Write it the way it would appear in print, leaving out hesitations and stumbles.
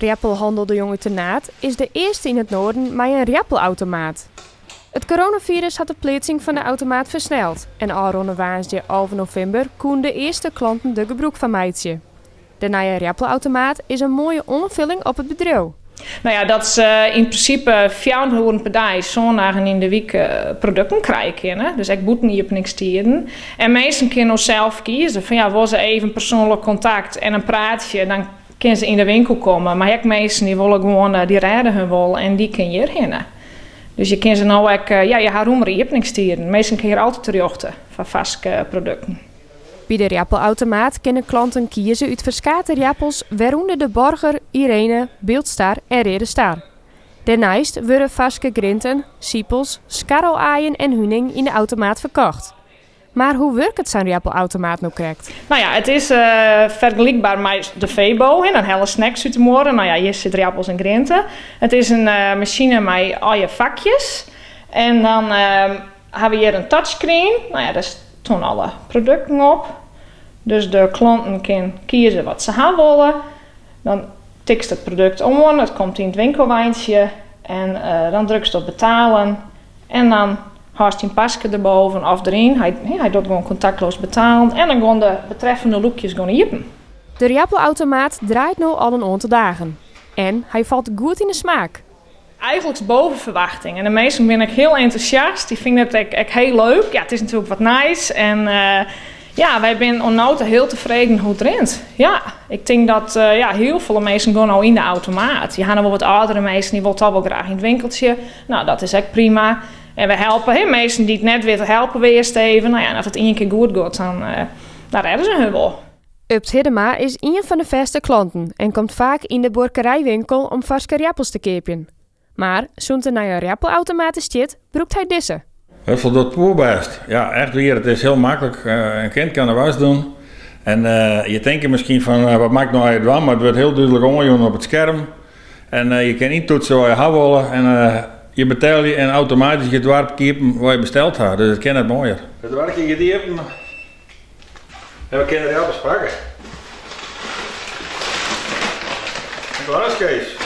Rjeppelhannel De Jong út Ternaard is de earste yn it Noarden mei in rjeppelautomaat. It coronafirus hat de pleatsing fan de automaat fersneld en ôfrûne woansdei 11 novimber koene de earste klanten der gebrûk fan meitsje. De nije rjeppelautomaat is in moaie oanfulling op it bedriuw. No ja, dat se yn prinsipe 24 oeren per dei, sân dagen yn de wike produkten krije kinne. Dus ek bûten iepeningstiden. En minsken kinne no sels kieze fan ja, wolle se even persoanlik kontakt en in praatsje, dan kinne se yn de winkel komme. Mar ek minsken dy wolle gewoan, dy rêde hun wol en dy kinne hjir hinne. Dus je kinne se no ek, ja, je ha rûmere iepeningstiden. Minsken kinne hjir altyd terjochte foar farske produkten. By de rjeppelautomaat kinne klanten kieze út ferskate rjeppels, wêrûnder de Borger, Irene, Bildstar en Reade Star. Dêrneist wurde farske grinten, sipels, skarrelaaien en huning yn de automaat ferkocht. Mar hoe wurket sa'n rjeppelautomaat no krekt? No ja, it is fergelykber mei de Febo, dan helle snacks út de muorre. No ja, hjir sit rjappels en grinte. It is in masine mei allegear fakjes. En dan ha we hjir in touchscreen. No ja, dêr stean alle produkten op. Dus de klanten kin kieze wat se ha wolle. Dan tikst it produkt oan, it komt yn it winkelweintsje en dan drukst op betalen. En dan hâldst dyn paske derboven of deryn. Hy, hy docht gewoan kontaktloos betalen en dan gean de betreffende lûkjes gewoan iepen. De rjeppelautomaat draait no al in oantal dagen. En hy falt goed yn 'e smaak. Eigentlik boven ferwachting. En de minsken binne ek hiel entûsjast. Dy fine it ek, ek hiel leuk. Ja, it is natuerlik wat nijs. En uh, ja, wy binne oant no ta hiel tefreden hoe't it rint. Ja, ik tink dat uh, ja, hiel folle minsken gean no yn de automaat. Je ha noch wol wat âldere minsken, dy wolle toch wol graach yn it winkeltsje. No, dat is ek prima. En we helpe hè, minsken dy't net witte, helpe we earst even. No ja, en as it ien kear goed giet, dan, uh, dan rêde se hun wol. Upt Hiddema is ien fan de fêste klanten en komt faak yn de buorkerijwinkel om farske rjeppels te keapjen. Mar sûnt de nije rjeppelautomaat der stiet, brûkt hy dizze. It foldocht poerbêst. Ja, echt wier, it is hiel maklik. In kind kin de wask dwaan. En je tinke miskien fan wat moat ik no allegear dwaan, mar it wurdt hiel dúdlik oanjûn op it skerm. En je kinne yntoetse wat je ha wolle en je betelje en automatysk giet it doarke iepen wat je besteld ha. Dus it kin net moaier. It doarke giet iepen en we kinne de rjappels pakke. Klaar Kees.